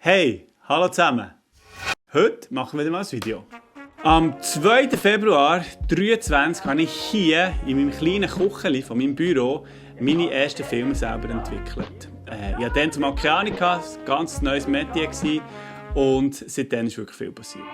Hey, hallo zusammen. Heute machen wir wieder mal ein Video. Am 2. Februar 2023 habe ich hier in meinem kleinen Kücheli von meinem Büro meine ersten Filme selber entwickelt. Ich hatte dann zumal keine Ahnung, es war ein ganz neues Metier und seitdem ist wirklich viel passiert.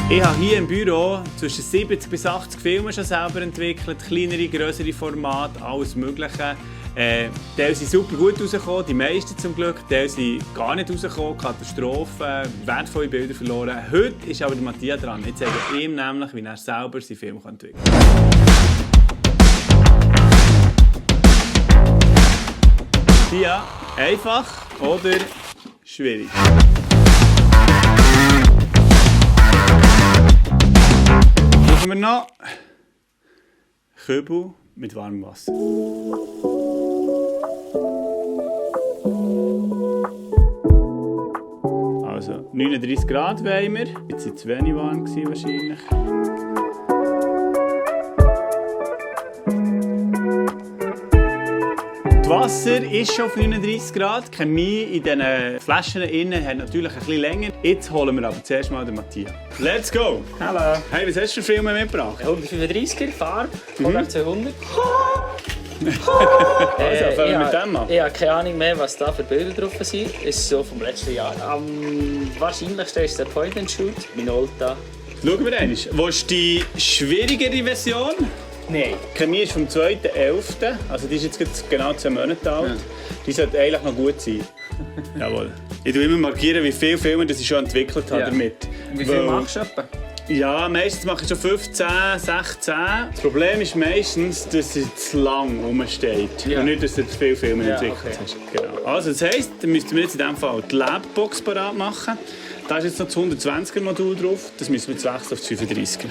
Ich habe hier im Büro zwischen 70 bis 80 Filme schon selber entwickelt, kleinere, grössere Formate, alles Mögliche. Teile sind super gut rausgekommen, die meisten zum Glück, Teile sind gar nicht rausgekommen, Katastrophen, wertvolle Bilder verloren. Heute ist aber der Matthias dran. Ich zeige ihm nämlich, wie er selber seinen Film entwickeln kann. Matthias, einfach oder schwierig? Brauchen wir noch Kübel mit warmem Wasser. Also 39 Grad wollen wir. Jetzt war es zu wenig warm wahrscheinlich. Das Wasser ist schon auf 39 Grad. Die Chemie in diesen Flaschen innen hat natürlich ein bisschen länger. Jetzt holen wir aber zuerst mal den Matthias. Let's go! Hallo! Hey, was hast du für Filme mitgebracht? 135er, Farbe, 200. Also, fangen wir mit dem an. Ich habe keine Ahnung mehr, was da für Bilder drauf sind. Das ist so vom letzten Jahr. Am wahrscheinlichsten ist der Point-and-Shoot, Minolta. Schauen wir einmal. Wo ist die schwierigere Version? Nein. Die Chemie ist vom 2.11. Also die ist jetzt genau 10 Monate alt. Ja. Die sollte eigentlich noch gut sein. Jawohl. Ich markiere immer, wie viele Filme ich schon entwickelt habe damit. Wie viel machst du etwa? Ja, meistens mache ich schon 15, 16. Das Problem ist meistens, dass es zu lang rumsteht. Ja. Und nicht, dass du zu viele Filme entwickelt hast. Genau. Also das heisst, dann müssten wir jetzt in diesem Fall die Labbox parat machen. Da ist jetzt noch das 120er Modul drauf. Das müssen wir jetzt wechseln auf das 35er.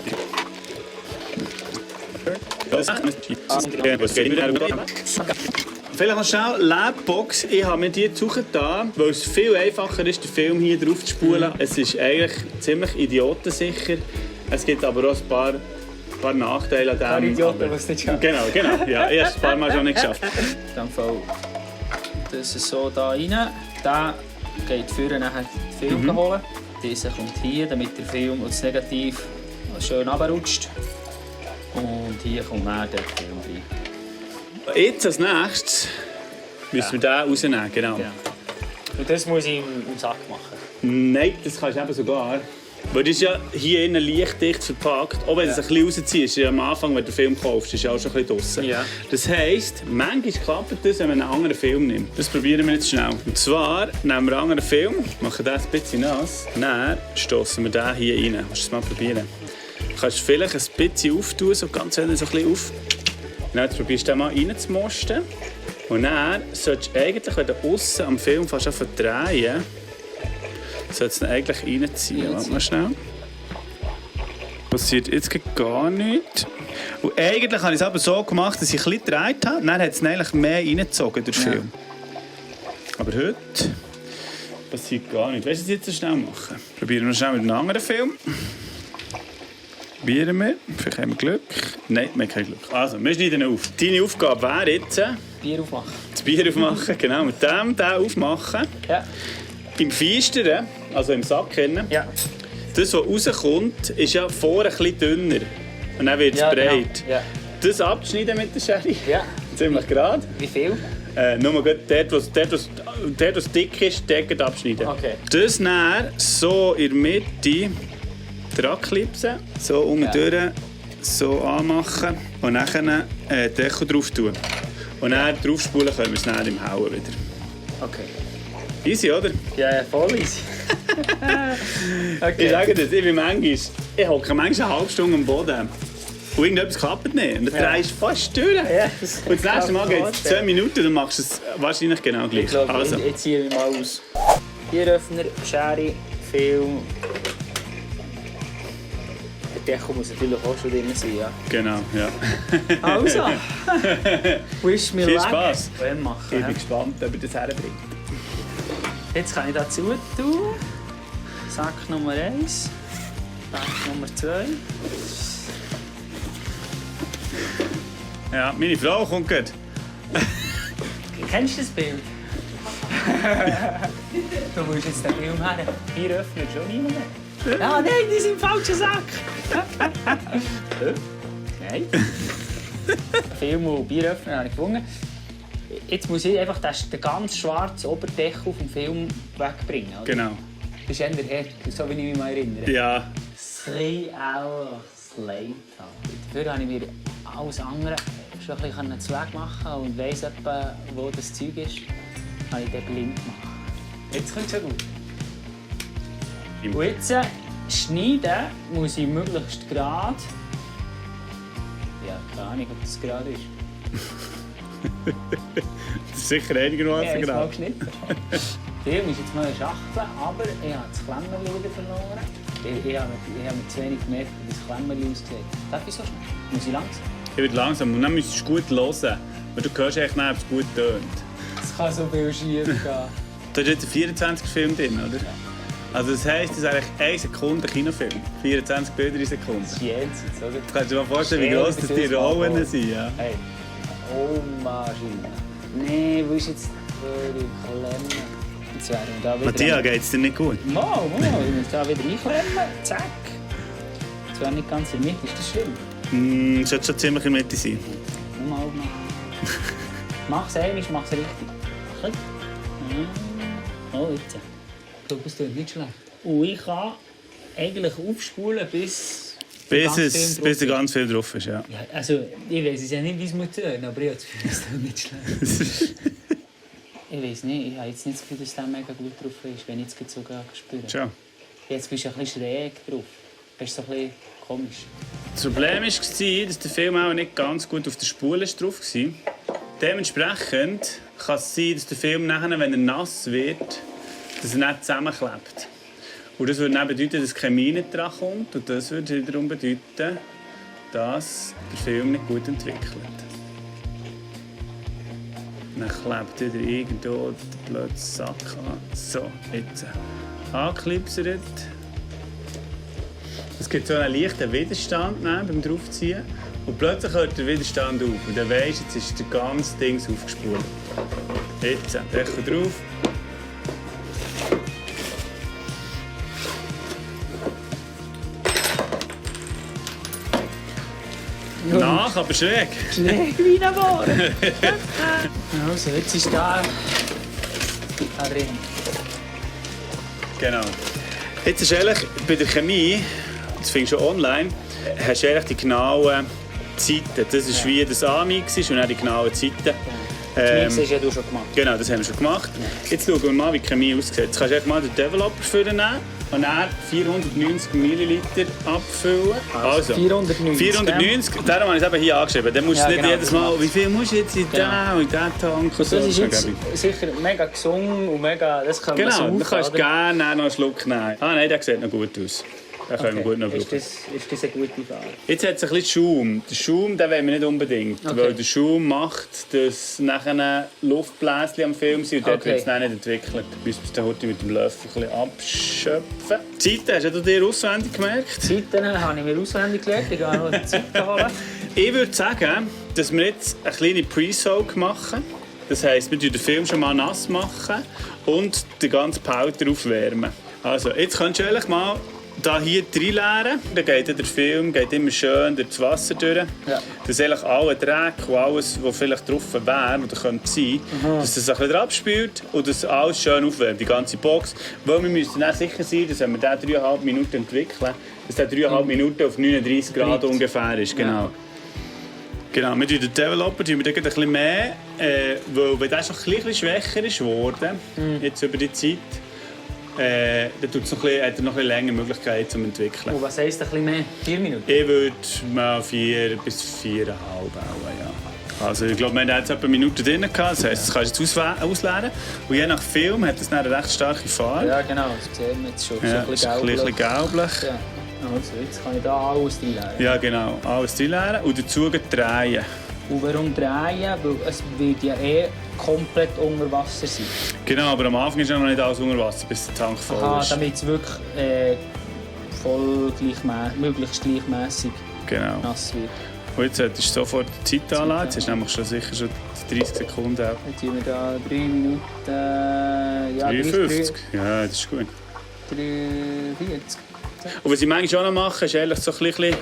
Vielleicht noch schnell Labbox. Ich habe mir die getan, weil es viel einfacher ist, den Film hier drauf zu spulen. Es ist eigentlich ziemlich idiotensicher. Es gibt aber auch ein paar Nachteile an dem. Ein Idioten, was nicht schaffen. Genau. Ja, ich habe es ein paar Mal schon nicht geschafft. In diesem Fall das ist so da rein. Der geht vorher nachher den Film holen. Dieser kommt hier, damit der Film und das Negativ schön runterrutscht. Und hier kommt dann der Film rein. Jetzt als nächstes müssen wir den rausnehmen, genau. Ja. Und das muss ich im Sack machen? Nein, das kannst du eben sogar. Weil das ist ja hier innen lichtdicht verpackt. Auch wenn du es ein bisschen rauszieht, ist am Anfang, wenn du den Film kaufst, ist ja auch schon ein bisschen draussen. Ja. Das heisst, manchmal klappt das, wenn man einen anderen Film nimmt. Das probieren wir jetzt schnell. Und zwar nehmen wir einen anderen Film, machen den ein bisschen nass, dann stossen wir den hier rein. Willst du das mal probieren? Du kannst vielleicht ein bisschen auftun, so ganz so ein bisschen auf. Jetzt probierst du den mal reinzumosten. Und dann solltest du eigentlich, wenn du aussen am Film fast drehen, solltest du ihn eigentlich reinziehen. Warte mal schnell. Passiert jetzt gar nichts. Und eigentlich habe ich es aber so gemacht, dass ich ein bisschen gedreht habe. Dann hat es eigentlich mehr reingezogen, der Film. Aber heute passiert gar nichts. Weißt du, was ich jetzt so schnell machen? Probieren wir schnell mit einem anderen Film. Probieren wir. Vielleicht haben wir Glück. Nein, wir haben kein Glück. Also, wir schneiden auf. Deine Aufgabe wäre jetzt... Bier aufmachen. Das Bier aufmachen, genau. Mit dem aufmachen. Ja. Im Feinsteren, also im Sack. Ja. Das, was rauskommt, ist ja vorne ein bisschen dünner. Und dann wird es breit. Genau. Ja. Das abschneiden mit der Schere. Ja. Ziemlich gerade. Wie viel? Nur dort, was dick ist, dort abschneiden. Okay. Das dann so in der Mitte dran klipsen, so unten so anmachen und dann den Deckel drauf tun. Und dann draufspulen können wir es dann im Hauen wieder. Okay. Easy, oder? Ja, voll easy. Okay. Ich sage das, ich bin manchmal, ich hocke manchmal eine halbe Stunde am Boden. Und irgendetwas klappt nicht. Und dann drehst du fast durch. Ja, und das nächste Mal geht es 10 Minuten, dann machst du es wahrscheinlich genau gleich. Ich glaube, also. jetzt ziehe ich mal aus. Bieröffner, Schere, Film. Der Deckel muss natürlich auch schon drin sein, ja. Genau, ja. Also, wish me Viel luck. Spaß. Ich bin gespannt, ob er das herbringt. Jetzt kann ich dazu tun. Sack Nummer 1, Sack Nummer 2. Ja, meine Frau kommt gut. Kennst du das Bild? Du musst jetzt den Film her. Hier öffnet schon niemand mehr. Ah, nein, die sind im falschen Sack. Nein. Film und Bier öffnen habe ich gewonnen. Jetzt muss ich einfach den ganz schwarzen Oberdeckel vom Film wegbringen. Oder? Genau. Das ist eher härter, so wie ich mich mal erinnere. Ja. 3 Hours later. Dafür habe ich mir alles andere schon ein bisschen zweckmachen und weiss etwa, wo das Zeug ist, habe ich den blind gemacht. Jetzt kommt es schon gut. Und jetzt schneiden muss ich möglichst gerade. Ja, keine Ahnung, ob das gerade ist. Das ist sicher einigermaßen genau. gerade. Geschnitten. Der ist jetzt mal eine Schachtel, aber ich habe das Klemmerli wieder verloren. Ich habe mir zu wenig gemerkt, wie das Klemmerli aussieht. Darf ich so schnell? Muss ich langsam? Ich werde langsam. Und dann müsstest du gut hören. Weil du hörst echt nicht, ob es gut tönt. Es kann so viel schief gehen. Da ist jetzt ein 24er-Film drin, oder? Ja. Also das heisst, das ist eigentlich 1 Sekunde Kinofilm. 24 Bilder in Sekunde. Das ist jenseits, oder? Du kannst dir mal vorstellen, wie gross das die Rollen sind. Ja. Hey. Oh, Maschine. Nein, wo ist jetzt die Klemme? Jetzt wären wir da wieder... Matthias, geht es dir nicht gut? Mal, ich muss da wieder einklemmen. Zack. Jetzt wäre nicht ganz in der Mitte. Ist das schlimm? Sollte schon ziemlich in der Mitte sein. Mal aufmachen. Mach's einmal, mach's richtig. Oh, jetzt. Ich glaube, es tut nicht schlecht. Und ich kann eigentlich aufspulen, bis der ganz viel drauf ist, ja. Ja, also, ich weiss ja nicht, wie es muss tun, aber ich habe das Gefühl, es tut nicht schlecht. Ich weiss nicht, ich habe jetzt nicht das Gefühl, dass der mega gut drauf ist, wenn ich jetzt so spüre. Schau. Jetzt bist du ein bisschen schräg drauf. Das ist so ein bisschen komisch. Das Problem war, dass der Film auch nicht ganz gut auf der Spule drauf war. Dementsprechend kann es sein, dass der Film nachher, wenn er nass wird, dass er nicht zusammenklebt. Und das würde dann bedeuten, dass Chemie nicht dran kommt. Und das würde wiederum bedeuten, dass der Film nicht gut entwickelt. Dann klebt wieder irgendwo der blöde Sack an. So, jetzt angeklipsert. Es gibt so einen leichten Widerstand beim Draufziehen. Und plötzlich hört der Widerstand auf. Und dann weisst du, jetzt ist das ganze Ding aufgespult. Jetzt, Deckel drauf. Nach, aber schräg. Schräg wie ein Bohr. Also, jetzt ist da drin. Genau. Jetzt ist ehrlich, bei der Chemie, das findest du online, hast du ehrlich die genauen Zeiten. Das ist wie das Anmix ist und dann die genauen Zeiten. Das hast ja du schon gemacht. Genau, das haben wir schon gemacht. Jetzt schauen wir mal, wie die Chemie aussieht. Jetzt kannst du einfach mal den Developer nehmen und dann 490 ml abfüllen. Also 490. Darum habe ich es eben hier angeschrieben. Dann musst du nicht jedes Mal, wie viel musst du jetzt in den und in den Tank. Das ist jetzt sicher mega gesund und mega... Das kann man genau, saufen, du kannst gerne noch einen Schluck nehmen. Ah nein, der sieht noch gut aus. Den können wir gut noch brauchen. Ist das eine gute Wahl? Jetzt hat es ein bisschen Schaum. Den Schaum den wollen wir nicht unbedingt. Okay. Weil der Schaum macht, dass nachher Luftbläschen am Film sind und dort wird es nicht entwickelt. Du müsstest den heute mit dem Löffel ein bisschen abschöpfen. Die Zeiten hast du dir auswendig gemerkt? Die Zeiten habe ich mir auswendig gelernt. Ich gehe noch die Zeiten holen. Ich würde sagen, dass wir jetzt eine kleine Pre-Soak machen. Das heisst, wir den Film schon mal nass machen und den ganzen Powder aufwärmen. Also, jetzt könntest du eigentlich mal hier reinleeren. Dann geht der Film immer schön durch das Wasser durch. Ja. Dass eigentlich alle Dreck und alles, was vielleicht drauf wäre oder könnte sein, dass das ein bisschen abspült und dass alles schön aufwärmt, die ganze Box. Weil wir müssen dann sicher sein, dass wenn wir den 3,5 Minuten entwickeln, dass der 3,5 Minuten auf 39 Grad ungefähr ist. Genau. Ja. Genau, wir den Developer ein bisschen mehr, weil wenn der schon ein bisschen schwächer ist geworden, jetzt über die Zeit, dann hat er noch ein länger Möglichkeiten zum Entwickeln. Und was heisst ein bisschen mehr? 4 Minuten? Ich würde mal 4 bis 4,5 bauen, ja. Also ich glaube, wir hatten jetzt etwa eine Minute drin gehabt, das heisst, das kannst du jetzt ausleeren. Und je nach Film hat das eine recht starke Farbe. Ja genau, das sehen wir jetzt schon. Ja, ein bisschen gelblich. Ja. Also jetzt kann ich hier alles reinleeren. Ja genau, alles reinleeren und dazu drehen. Und warum drehen? Weil es wird ja komplett unter Wasser sein. Genau, aber am Anfang ist ja noch nicht alles unter Wasser, bis der Tank voll ist. Damit es wirklich möglichst gleichmäßig nass wird. Und jetzt solltest du sofort die Zeit anladen. Jetzt hast du nämlich sicher schon 30 Sekunden. Jetzt tun wir da 3 Minuten... ja, 53. Ja, das ist gut. 3,40. Und was ich manchmal auch noch mache, ist ehrlich so ein bisschen,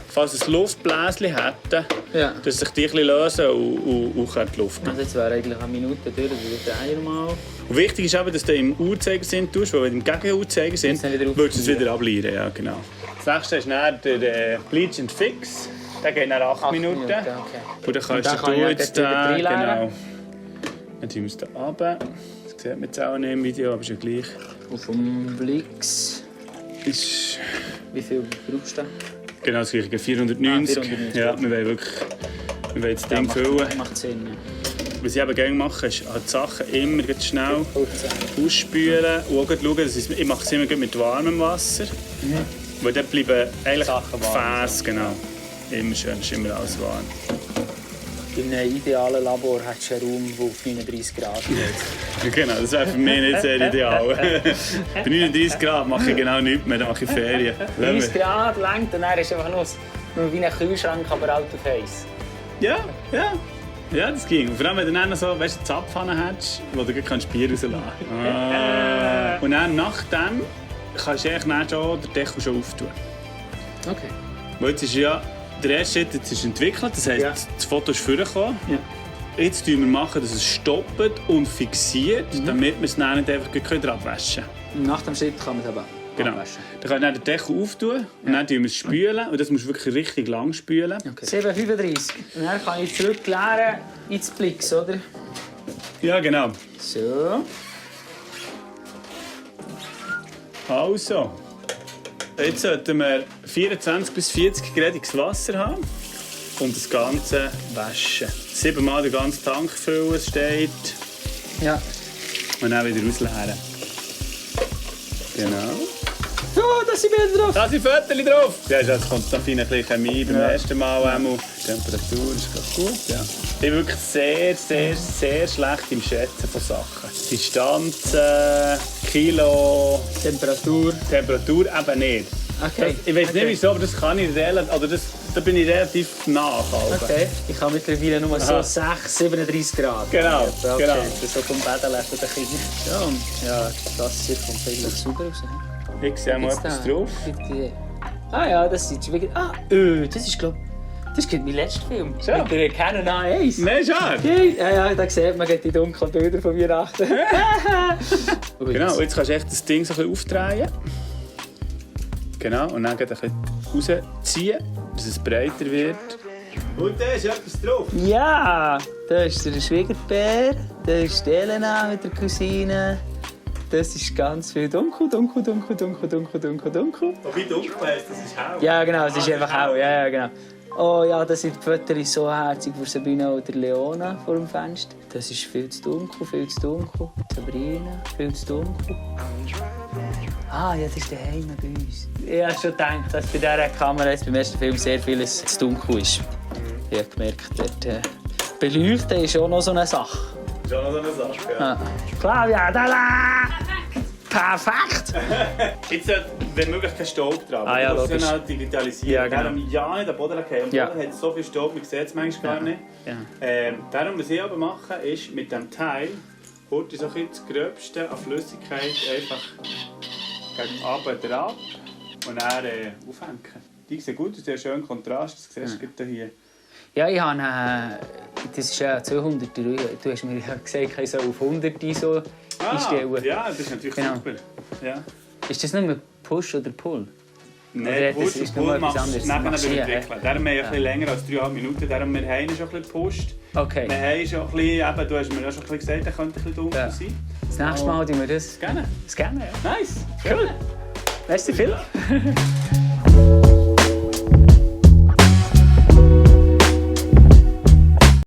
falls es Luftbläschen hätten, Ja. dass sich die ein bisschen lösen und die Luft Also jetzt wäre eigentlich eine Minute durch, wir drehen mal. Und wichtig ist aber, dass du im Uhrzeigersinn tust, weil wenn du im Gegenuhrzeigersinn würdest du es wieder ablieren. Ja, genau. Das nächste ist dann der Bleach and Fix. Der geht nach 8 Minuten. Okay. Und dann kannst du jetzt da, genau. Dann tun wir es hier runter. Das sieht man jetzt auch nicht im Video, aber ist ja gleich. Und vom Blix... Ist Wie viel brauchst du? genau das gleiche, 490. 490. Ja, wir wollen wirklich das Ding füllen. Macht Sinn, ja. Was ich eben gerne mache, ist halt die Sachen immer schnell ausspülen und auch schauen, ich mache es immer mit warmem Wasser. Weil dort bleiben eigentlich Gefäße, genau. Immer schön, ist immer alles warm. In einem idealen Labor hättest du einen Raum, der auf 39 Grad geht. Genau, das wäre für mich nicht sehr ideal. Bei 39 Grad mache ich genau nichts mehr, dann mache ich Ferien. 30 Grad längt und dann ist einfach nur wie ein Kühlschrank, aber out of face. Ja, das ging. Und vor allem, wenn du dann so eine Zapfhahn hättest, wo du gleich Bier rauslassen kannst. Und dann nach dem kannst du eigentlich schon den Deckel schon auftun. Okay. Weil jetzt ist ja der erste Schritt jetzt ist entwickelt, das heisst, das Foto ist vorgekommen. Ja. Jetzt machen wir, dass es stoppt und fixiert, damit wir es dann nicht einfach abwaschen können. Nach dem Schritt kann man es aber genau. abwaschen. Dann kannst du dann den Deckel auftun und dann spülen wir es spülen. Und das musst du wirklich richtig lang spülen. Okay. 7,35. Und dann kann ich zurückleeren ins Blix, oder? Ja, genau. So. Also, jetzt sollten wir 24 bis 40 gradiges Wasser haben und das Ganze waschen. 7-mal den ganzen Tank füllen, es steht. Ja. Und dann wieder ausleeren. Genau. Oh, da sind Bilder drauf! Da sind Fotos drauf! Ja, jetzt kommt noch ein bisschen Chemie beim ersten Mal. Die Temperatur ist ganz gut. Ja. Ich bin wirklich sehr schlecht im Schätzen von Sachen. Distanzen, Kilo, Temperatur eben nicht. Okay. Ich weiß nicht wieso, aber das kann ich da bin ich relativ nach. Okay. Ich habe mittlerweile nur so 37 Grad. Genau, okay. genau. Das ist so vom Bedenlevel der Kinder. Ja, das sieht vom Film super aus. Ich sehe mal etwas drauf. Ah ja, das sieht wirklich... das ist glaube das ist mein letzter Film. So. Mit der Canon A1. Nein, schade. Ja, da sieht man die dunklen Bilder von Weihnachten. Genau, und jetzt kannst du echt das Ding so ein bisschen aufdrehen. Genau, und dann ein bisschen rausziehen, dass es breiter wird. Und da ist etwas drauf. Ja, da ist der Schwiegerbär, da ist die Elena mit der Cousine. Das ist ganz viel dunkel. Wobei dunkel heisst, das ist hell. Ja, genau, es ist einfach hell. Ja, genau. Oh ja, das sind die Fotos so herzig von Sabina oder Leona vor dem Fenster. Das ist viel zu dunkel. Sabrina, viel zu dunkel. Ah ja, das ist daheim bei uns. Ich habe schon gedacht, dass bei dieser Kamera jetzt beim ersten Film sehr vieles zu dunkel ist. Ich habe gemerkt, dort Beleuchten ist auch noch so eine Sache. Schon noch so eine Sache, ja. Claudia, da! Perfekt! Jetzt wenn möglich kein Staub dran. Ah, ja, das logisch. ist halt digitalisiert. Ja, genau. Darum ja nicht den Boden lackieren. Am Boden hat so viel Staub, man sieht es manchmal gar nicht. Ja. Darum, was ich aber mache, ist mit dem Teil holt so ein das Gröbste an Flüssigkeit einfach gegen Abend ab und dann aufhängen. Die sehen gut aus, sehr schön Kontrast, das siehst du hier. Ja, ich habe das ist ja 200. Du hast mir ja gesagt, ich soll auf 100 so einstellen. Ja, das ist natürlich super. Ja. Ist das nicht mehr Push oder Pull? Nein, Push und Pull machst du nachher beim Entwickeln. Darum haben wir ein bisschen länger als 3,5 Minuten. Darum wir haben schon ein bisschen gepusht. Okay. Wir haben schon ein bisschen, eben, du hast mir ja schon ein bisschen gesagt, er könnte ein bisschen dunkel sein. Das nächste Mal tun wir das. Scannen. Scannen, ja. Nice. Cool. Merci viel.